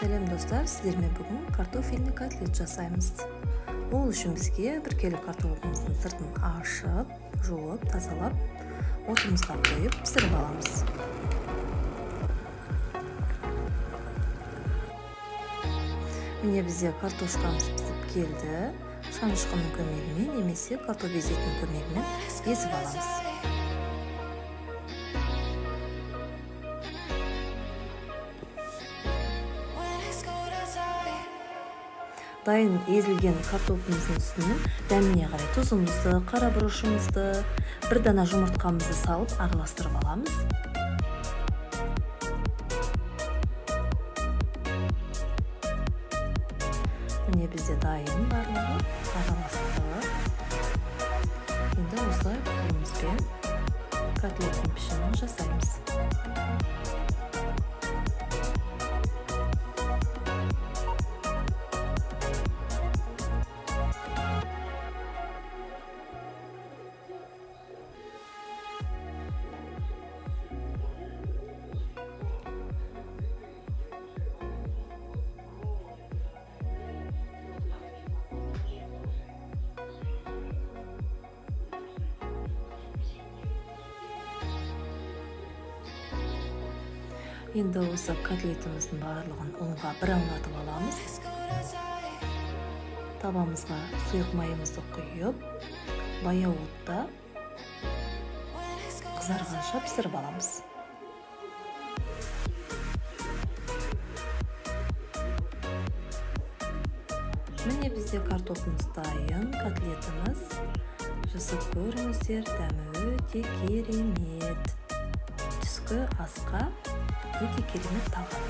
Сәлем, достар! Сіздермен бүгін картофельный котлет жасаймыз. Ол үшін бізге 1 келі картопымыздың сыртын ашып, жуып, тазалап, отымызға қойып, пісіріп аламыз. Міне, бізде картошкамыз пісіп келді. Шанышқының көмегімен немесе картоп езетінің көмегімен езіп аламыз. Дайын езілген картопымыздың үстіне дәміне қарай тұзымызды, қара бұрышымызды, бір дана жұмыртқамызды салып, араластырып аламыз. Міне, бізде дайын, барлығы араластық. Енді осылай қолымызбен котлеттің пішінін жасаймыз. Енді осы котлетіміздің барлығын ұнға бір аунатып аламыз. Табамызға сұйық майымызды құйып, баяу отта қызарғанша пісіріп аламыз. Міне, бізде картопымыз дайын, котлетіміз. Жасап көріңіздер, дәмі өте керемет. Түскі асқа өте керемет тағам.